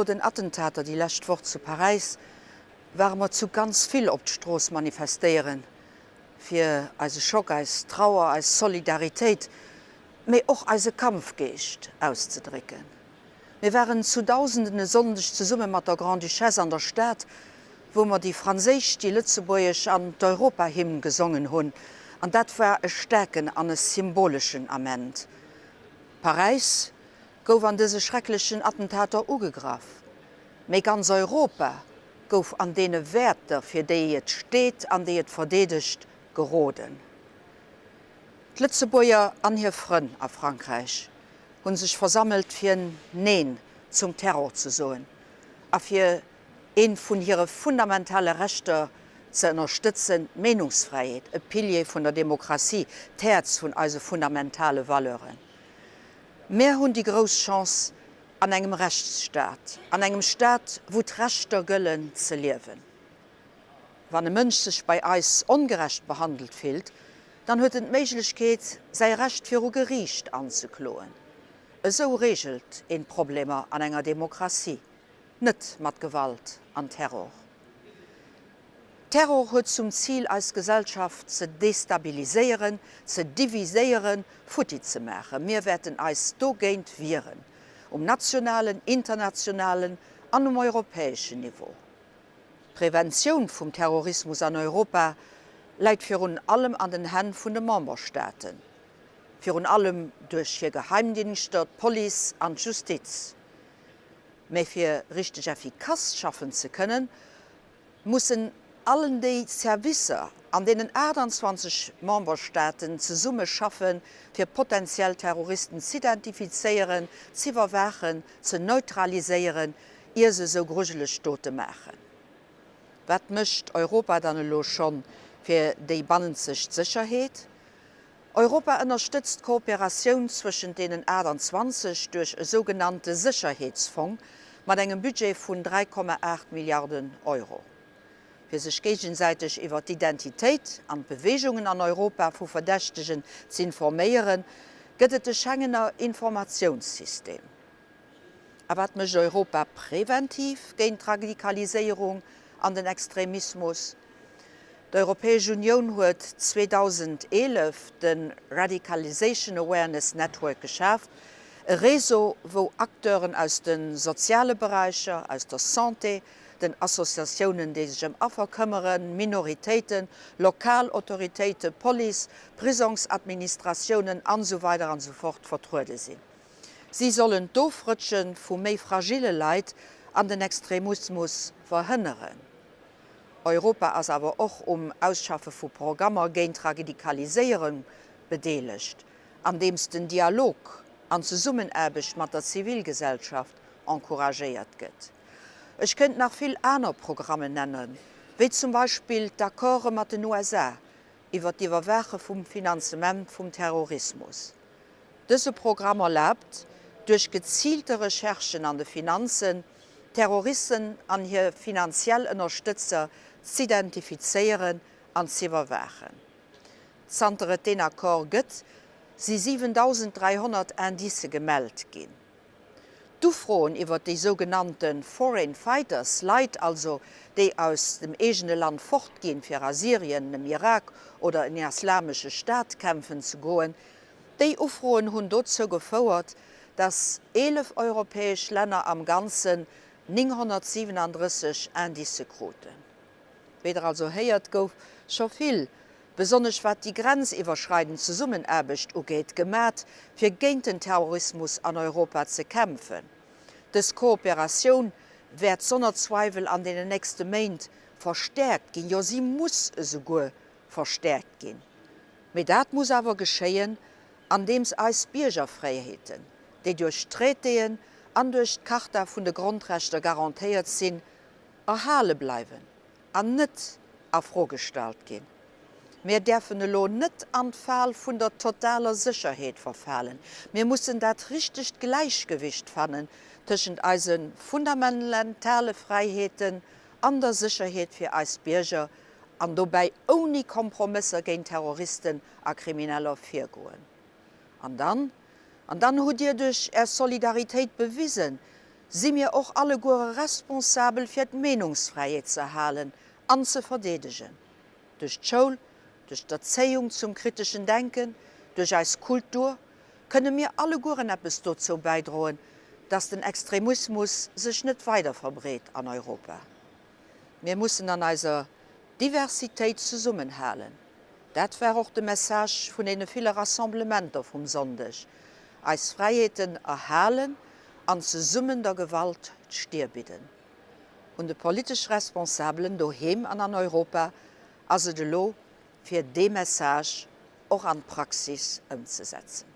den Attentater déi lescht Woch zu Paräis ware mer zu ganz vill op d'Strooss manifestéieren, fir eise Schock, eis Trauer, eis Solidaritéit, mee och eise Kampfgeescht auszedrécken. Mir waren zu Dausenden e Sonndeg zesumme mat der Grande-Duchesse an der Stad, wou mer déi franséisch, déi lëtzebuergesch an d'Europahymn gesongen hunn, an dat war e staarken an e symboleschen Ament. Paräis gouf an dëse schrecklechen Attentater ugegraff, mee ganz Europa gouf an deene Wäerter, fir déi et steet an déi et verdeedegt, geroden. D'Lëtzebuerger an hir Frënn a Frankräich hu sech versammelt fir Neen zum Terror ze soen a fir eent vun hire fundamentale Rechter ze ënnerstëtzen, d'Meenungsfräiheet, e Pilier vun der Demokratie, d'Häerz vun eise fundamentale Valeuren. Mär hunn déi grouss Chance, an engem Rechtsstaat, an engem Staat, wou d'Rechter gëllen, ze liewen. Wann e Mënsch sech bei eis ongerecht behandelt fillt, dann huet en d'Méiglechkeet, säi Recht viru Geriicht anzekloen. Esou reegelt een d'Problemer an enger Demokratie, net mat Gewalt an Terror. Terror huet zum Zil, eis Gesellschaft ze destabiliséieren, ze diviséieren, futti ze maachen. Mir wäerten eis dogéint wieren, um nationalen, internationalen an um europäeschen Niveau. D'Preventioun vum Terrorismus an Europa läit virun allem an den Hänn vun de Memberstaaten, virun allem duerch hir Geheimdingschter, d'Police an d'Justiz. Mä fir richteg effikass schaffen ze kënnen, mussen allen déi Servicer an deenen 28 Memberstaaten zesumme schaffen, fir potentiell Terroristen z'identifizéieren, z'iwwerwaachen, ze neutraliséieren, ier se esou grujeleg Dote maachen. Wat mécht Europa dann elo schonn fir déi bannenzegt Sécherheet? Europa ënnerstëtzt d'Kooperatioun zwëschent deenen 28 duerch e sougenannte Sécherheetsfong mat engem Budget vun 3,8 Milliarden Euro. Fir sech géigesäiteg iwwer d'Identitéit an d'Beweegungen an Europa vu Verdächtegen z'informéieren, gëtt et de Schengener Informatiounssystem. A wat mécht Europa präventiv géint d'Radikaliséierung an den Extremismus? D'Europäesch Unioun huet 2011 de Radicalisation Awareness Network geschaaft, e Réseau, wou Acteuren aus de soziale Beräicher, aus der Santé, den Associatiounen, déi sech ëm Affer këmmeren, Minoritéiten, lokal Autoritéiten, Police, Prisongsadministratiounen an esou weider an esou fort vertruede sinn. Si sollen d'Ofrëtsche vu méi fragille Leit an den Extremismus verhënneren. Europa ass awer och um Ausschaffe vu Programmer géint Radikaliséierung bedeelegt, andeems den Dialog an d'Zesummenaarbecht mat der Zivilgesellschaft encouragéiert gëtt. Ech kéint nach vill aner Programmen nennen, wéi zum Beispill d'Accorde mat den USA iwwer d'Iwwerwaache vum Finanzement vum Terrorismus. Dëse Programm erlaabt, duerch geziilte Recherchen an de Finanzen, Terroristen an hir finanziell Ënnerstëtzer z'identifizéieren an z'iwwerwaachen. Zanter et deen Accord gëtt, si 7.300 Indicë gemellt ginn. D'Ufroen iwwer déi sougenannte Foreign Fighters, Leit also, déi aus dem eegene Land fortginn, fir a Syrien, dem Irak oder en islamesche Staat kämpfen ze goen, déi Ufroen hunn dozou gefouert, datt 11 europäesch Länner am Ganzen 937 Indicë kruten. Wéi der also héiert, gouf scho vill, besonnesch wat déi grenziwwerschreidend Zesummenaarbecht ugeet, gemat, fir géint den Terrorismus an Europa ze kämpfen. Dës Kooperatioun wäert sonner Zweiwel an deenen nächste Méint verstäerkt ginn, jo si muss esouguer verstäerkt ginn. Mee dat muss awer geschéien, andeems eis Biergerfräiheeten, déi duerch d'Traitéen an duerch d'Charta vun de Grondrechter garantéiert sinn, erhale bleiwen an net a Fro gestallt ginn. Mir däerfen elo net an d'Fal vun der totaler Sécherheet verfalen. Mir mussen dat richtegt Gläichgewicht fannen tëschent eise fundamentale Fräiheeten an der Sécherheet fir eis Bierger an dobäi ouni Kompromësser géint Terroristen a Krimineller virgoen. An dann, an dann hutt Dir duerch Är Solidaritéit bewisen, si mir och alleguere responsabel fir d'Meenungsfräiheet ze erhalen an ze verdeedegen. Duerch d'Schoul, duerch d'Erzéiung zum kriteschen Denken, duerch eis Kultur kënne mir allegueren eppes dozou bäidroen, dass den Extremismus sech net weider verbreet an Europa. Mir mussen an eiser Diversitéit zesummenhalen. Dat war och de Message vun deene ville Rassemblementer vum Sonndeg, eis Fräiheeten erhalen an zesummen der Gewalt d'Stier bidden. Un de politesch Responsabelen doheem an an Europa ass et elo, fir dee Message och an d'Praxis ëmzesetzen.